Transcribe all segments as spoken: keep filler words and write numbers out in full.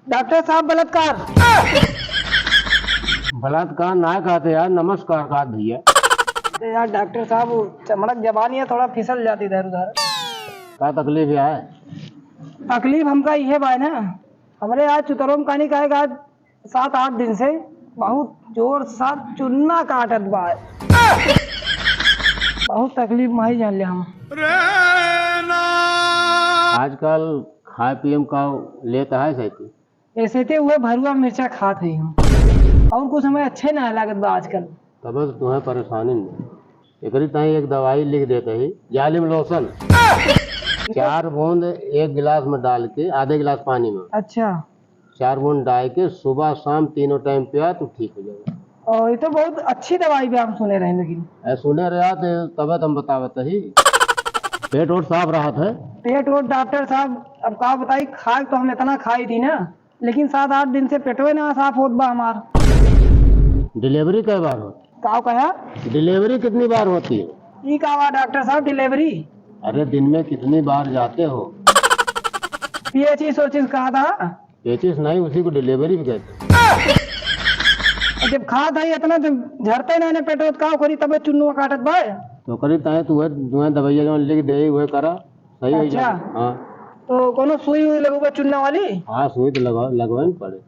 डॉक्टर साहब, बलात्कार। बलात्कार ना कहते यार, नमस्कार कहत भैया। अरे यार डॉक्टर साहब, वो चमड़क जबानी है, थोड़ा फिसल जाती इधर उधर। का तकलीफ है? तकलीफ हमका इहे बा ना, हमरे आज चुतरो में कानी काहे का आज सात आठ दिन से बहुत जोर से साथ चुन्ना काटत बा। बहुत तकलीफ माही जान ले हम। आजकल खाए पिए में का लेत है सैती? ऐसे ते हुए भरुआ मिर्चा खात है हम, और कुछ हमें अच्छे ना लागत बा आजकल। तब से तुम्हें परेशानी नहीं, एकरी ताई एक दवाई लिख देते ही, जालिम लोशन। चार बूंद एक गिलास में डाल के आधे गिलास पानी में। अच्छा। चार बूंद डाल के सुबह शाम तीनों टाइम पिया, तू ठीक हो जाएगा। ओ, ये तो बहुत अच्छी दवाई भी हम सुने रहे, लेकिन ए, सुने रहे तो तबे तो हम बतावत ही। पेट ओट साफ रहत है? पेट ओट डॉक्टर साहब, अब का बताई, खाए तो हम इतना खाई थी ना, लेकिन सात आठ दिन से पेटवे ना साफ होत बा हमार। डिलीवरी कई बार होती? का कहा? डिलीवरी कितनी बार होती है? ई का बा डॉक्टर साहब, डिलीवरी? अरे, दिन में कितनी बार जाते हो? पीएचई सोचिस कहा था। पेचिस नहीं, उसी को डिलीवरी भी कहते हैं। जब खात है इतना, जब झरते नहीं ना पेटवा, तो का करी, तबे चुन्नुआ काटत बा। तो करी ताहे तू है, तू है दवाइयाँ जो लिख दे, वह करा, सही हो अच्छा। जाए। हाँ। तो कोनो सुई उई लगवा चुन्ना वाली? हाँ, सुई तो लगा, लगवानी पड़े।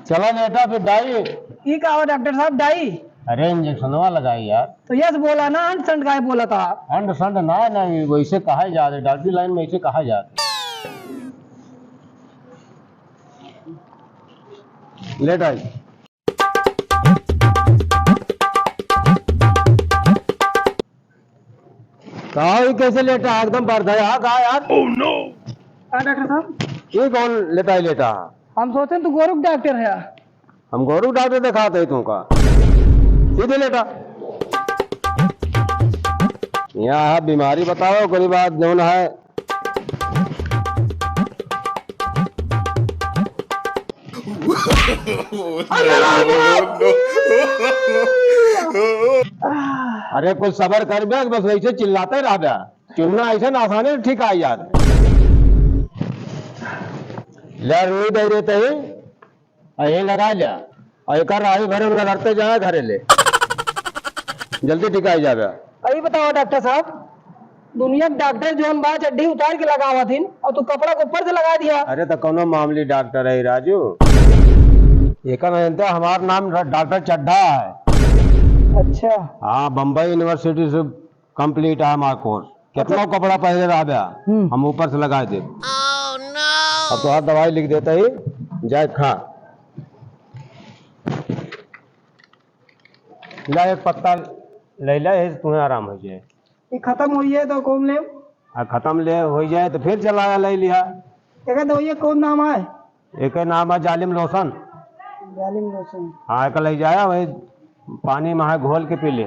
चला बेटा फिर डाई। ई का हो डॉक्टर साहब, डाई? अरे इंजेक्शनवा लगाई यार। तो यस बोला ना, अंड संड काहे बोला था? अंड संड ना, ना, वैसे कहा जात है, डॉक्टरी लाइन में ऐसे कहा जात है। लेट आई। का हो, ई कैसे लेटा है? एकदम बरधया का यार? हाँ, डॉक्टर साहब। ये कौन लेटा ही लेटा? हम सोचे तू गोरू के डॉक्टर है। हम गोरू के डॉक्टर दिखाते हैं तुमका। सीधे लेटा। यहाँ है बीमारी बताओ, ओकरी बाद जौन है। अरे कुछ सबर कर बे, बस वैसे चिल्लाते रह बे। चुन्ना ऐसे ना आसानी से ठीक आ यार। ले यार, नहीं दे देते ही। आ, यही लगा लिया। और एक राही भरे उनका लड़ते जाए घरे ले। जल्दी टिकाई जावे। अरे बताओ डॉक्टर साहब, दुनिया के डॉक्टर जौन बा चड्ढी उतार के लगावा थिन और तू कपड़ा के ऊपर से लगा दिया। अरे तो कौनो मामूली डॉक्टर है राजू, एकर नहीं तो हमार नाम डॉक्टर चड्ढा है। अच्छा। हाँ, बम्बई यूनिवर्सिटी से कंप्लीट है हमार कोर्स। कितना कपड़ा पहले रह गया, हम्म। हम ऊपर से लगा दे। अब तो हर दवाई लिख देता ही, जाए खा। ला एक पत्ता ले ला, यही से तुम्हें आराम हो जाए। ये खत्म हो जाए तो कौन ले? आ, खत्म ले हो जाए तो फिर चला ले लिया। एक दवाई कौन नाम है? एक नाम है जालिम लोशन। जालिम लोशन। हाँ, एक ले जाया, वही पानी में है, घोल के पी ले।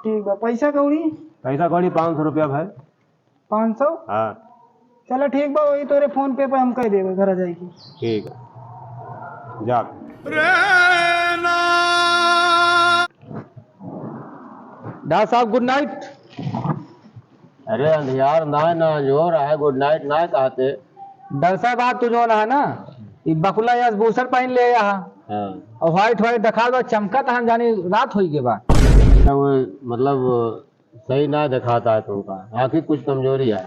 ठीक बा, पैसा कौड़ी? पैसा कौड़ी पाँच सौ रुपया भाई। पाँच सौ? हाँ। चलो ठीक बा, वही तोरे फोन पे, पे हम कह देबे घर आ जाएगी। ठीक है, जा। डॉक्टर साहब, गुड नाइट। अरे अंधियार ना, ना जोर है, गुड नाइट ना कहते। डॉक्टर साहब, आज तू जो ना है ना, ये बकुला या बूसर पहन ले यहाँ। हाँ। और व्हाइट व्हाइट दिखा दो, चमका तो हम जानी रात होई के बा। तो वो, मतलब, सही ना दिखाता है तुमका, आँखी कुछ कमजोरी है।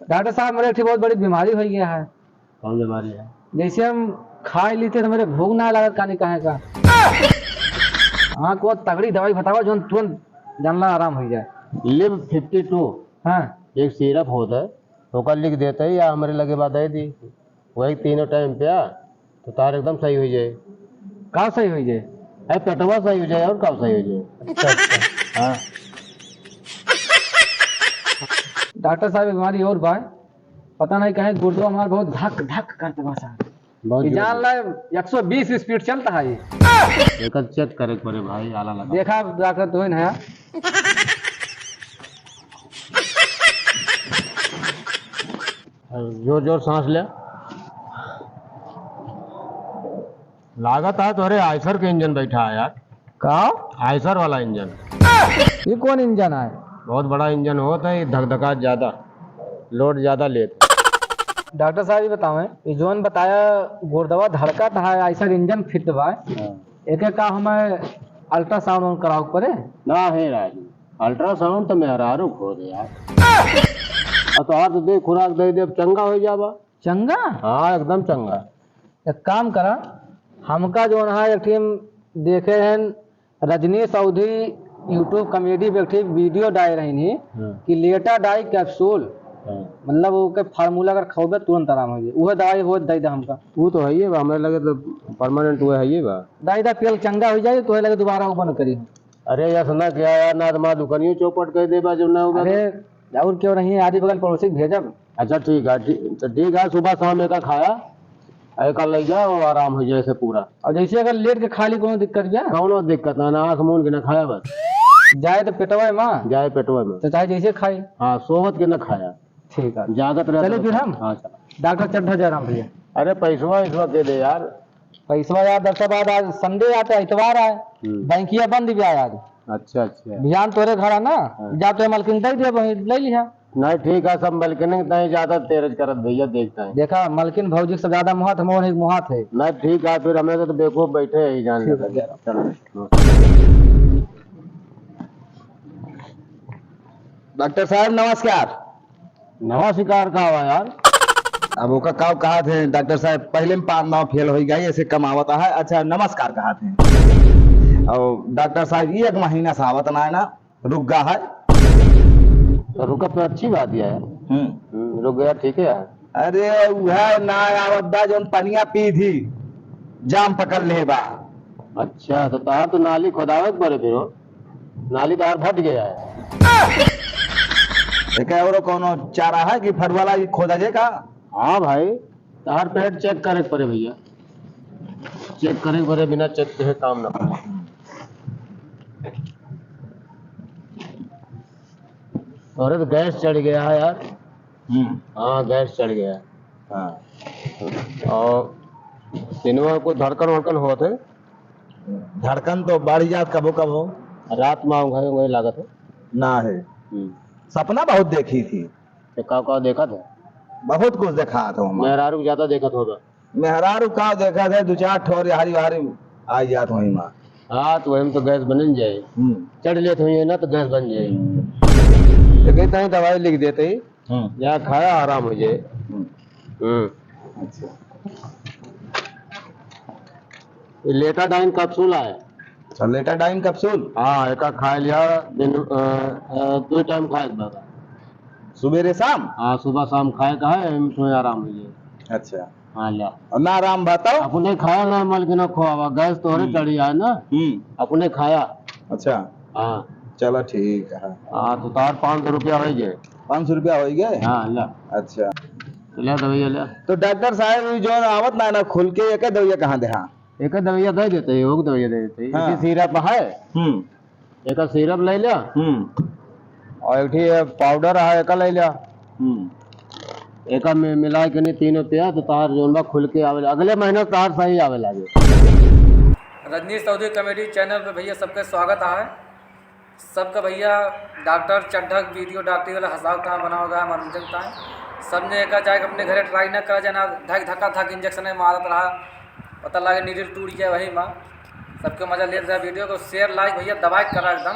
डॉक्टर साहब, मेरे एक बहुत बड़ी बीमारी हो गया है। कौन बीमारी है? जैसे हम खा लेते तो मेरे भूख ना लगत, कानी कहे का। हाँ, को तगड़ी दवाई बतावा, जोन तुरंत जानला आराम हो जाए। Liv fifty two. हाँ। एक सिरप होता है, ओकर लिख देते हैं या हमारे लगे बाद दे दी, वही तीनों टाइम पे आ, तो तार एकदम सही हो जाए। का सही हो जाए? अरे पेटवा सही हो जाए और का सही हो जाए। अच्छा, अच्छा। हाँ। डॉक्टर साहब, एक बीमारी और बा, पता नहीं कहे गुर्दो हमार बहुत धक धक करत बा साहब। बहुत ये जोर जान से। ला, एक सौ बीस स्पीड चलता है ये। एकर चेक करे के पड़े भाई, आला लगा। देखा डॉक्टर, तो है ना। जोर जोर सांस ले। लागत है तोरे आयसर के इंजन बैठा है यार। का? आयसर वाला इंजन। ये कौन इंजन है? बहुत बड़ा इंजन होता है, ये धकधकात ज्यादा, लोड ज्यादा लेत। डॉक्टर साहब, ये बतावें, ये जौन बताया गुर्दवा धड़कत है, ऐसा इंजन फिट बा, हाँ। एके का हमें अल्ट्रासाउंड वाउंड करावे के पड़े? ना है राजू, अल्ट्रासाउंड तो मेहरारू खोदे यार। और तोहार तो देख खुराक दे दे, अब चंगा हो जाबा। चंगा? हाँ, एकदम चंगा। एक काम करा, हमका जौन है एक ठे देखे हैं रजनीश अवधी YouTube comedy पे एक ठे video डाले रही हाँ। कि लेटा डाई capsule, हाँ। मतलब ओके formula अगर खौबे तुरंत आराम हो जाए, वह दवाई हो दे दे हमका। वो तो है ये बा, हमें लगे तो permanent वो है ये बा। दे दे, पियल चंगा हो जाए, तो लगे दोबारा open करी। अरे यार, सुना क्या यार, ना तो माँ दुकानियों चौपट कर दे बा, जब ना होगा तो। अरे, और क्यों नहीं, आदि बगल पड़ोसी के भेजब। अच्छा, ठीक है, ठीक, तो ठीक है, सुबह शाम एका खाया, एका ले जाओ, आराम हो जाए से पूरा। और जैसे अगर लेट के खा ली, कोनो दिक्कत बा? कौनो दिक्कत ना, ना आँख मूंद के ना खाया बस। जाए तो पेटवा में? जाए पेटवा में। तो चाहे जैसे खाई? हाँ, सोवत के ना खाया। ठीक है। जागत रहता चले तो फिर हम? हाँ, चला। डॉक्टर चड्ढा जयराम भैया। अरे, पैसवा, वैसवा के दे यार। पैसवा यार, दस बाद आज Sunday आते, इतवार आए, हम्म। बैंकिया बंद भी आए आज। अच्छा, अच्छा। बिहान तोरे घर है ना, हाँ। जा तो मलकिन दे दे, वहीं ले लिहा। नहीं, ठीक है, सब मलकिन के तहीं ज्यादा तेरज करत भैया, देखता है। देखा, मलकिन भौजी से ज्यादा मुहात, हम वही मुहात है। नहीं, ठीक है, फिर हमें तो बेवकूफ बैठे ही जान ठीक लेता है। है। चलो। डॉक्टर साहब, नमस्कार। नवा शिकार का हुआ यार? अब ओका का कहा थे डॉक्टर साहब, पहले में पाँच नौ फेल हो गई, ऐसे कमावत है। अच्छा, नमस्कार कहा थे। और डॉक्टर साहब, ये एक महीना से आवत ना है ना, रुक गया है। तो रुका तो अच्छी बात है। हम्म। हम्म, रुक गया, ठीक है। अरे, वह ना आवत बा, जौन पनिया पी थी, जाम पकड़ ले बा। अच्छा, तो तार तो नाली खोदावे के पड़े फिर हो। नाली तार फट गया है। एक और कोनो चारा है कि फरुवाला ही खोदा जे का? हाँ भाई, तार पेट check करे के पड़े भैया, check करे के पड़े, बिना check के काम ना पड़े। अरे तो गैस चढ़ गया है यार। हम्म। हाँ, गैस चढ़ गया है। हाँ। और दिनवा को धड़कन वड़कन होत है। धड़कन तो बढ़ जात कबो कबो। रात में आऊँगा, वही लागत है। ना है। हम्म। सपना बहुत देखी थी। तो का का देखत है? बहुत कुछ देखा था हम। मेहरारू के ज्यादा देखत होगा। मेहरारू का देखत है, दो चार ठो और हारी हारी आ जात वही माँ। हाँ, तो वही में तो गैस बन जाए। हम्म। चढ़ लेत हुई है ना, तो गैस बन जाए। हम्म। तो कहता है दवाई लिख देते ही। हम्म। या खाया, आराम हो जाए। हम्म। हम्म। अच्छा। ये लेटाडाइन कैप्सूल आए। अच्छा, लेटाडाइन कैप्सूल? हाँ, एका खाए लिया दिन, अ, अ, दो टाइम खाए के बाद। सुबेरे शाम? हाँ, सुबह शाम खाए का है, एम तो आराम हो जाए। अच्छा। हाँ, ला। और ना आराम बताओ? अपने खाया ना, मलकिन खोआवा, गैस तोहरे हम्म। चढ़ी आए ना। हम्म। अपने खाया। अच्छा। हाँ। चलो ठीक है। हाँ, तो तार पाँच सौ रुपया होइ गए। पाँच सौ रुपया होइ गए? हाँ, ला। अच्छा। ले दवाइया ले। तो डॉक्टर साहब, ये जो आवत ना, ना खुल के, एक दवाइया कहाँ दे? हाँ। एक दवाइया दे देते हैं, वो दवाइया दे देते हैं। हाँ। एक सिरप है। हम्म। एक सिरप ले लिया। हम्म। और एक ठे पाउडर है, एक ले लिया। हम्म। एक में मिला के नहीं, तीनों पिया, तो तार जोन बा खुल के आवे, अगले महीना तार सही आवे लागे। रजनीश चौधरी कॉमेडी चैनल पे भैया सबके स्वागत है। सबका भैया डॉक्टर चड्ढक वीडियो डॉक्टरी वाला हंसाव का बनावा गया, मनोरंजन का है। सबने एका जाके अपने घरे ट्राई ना करा जाना, धक धक्का धक इंजेक्शन मारत रहा, पता लगे नीडल टूट गया वही माँ। सबके मजा लेत रहा, वीडियो को शेयर लाइक भैया दबा के करा एकदम।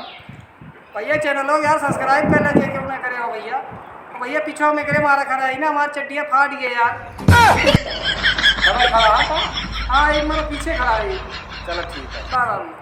भैया चैनल हो यार सब्सक्राइब कर लीजिए, क्यों ना करे हो भैया। तो भैया पीछे में करे मारा खड़ा है ना, हमारा चड्डिया फाट गया यार। खड़ा खड़ा है? हाँ, एक मेरे पीछे खड़ा है। चलो ठीक है। हाँ, हाँ।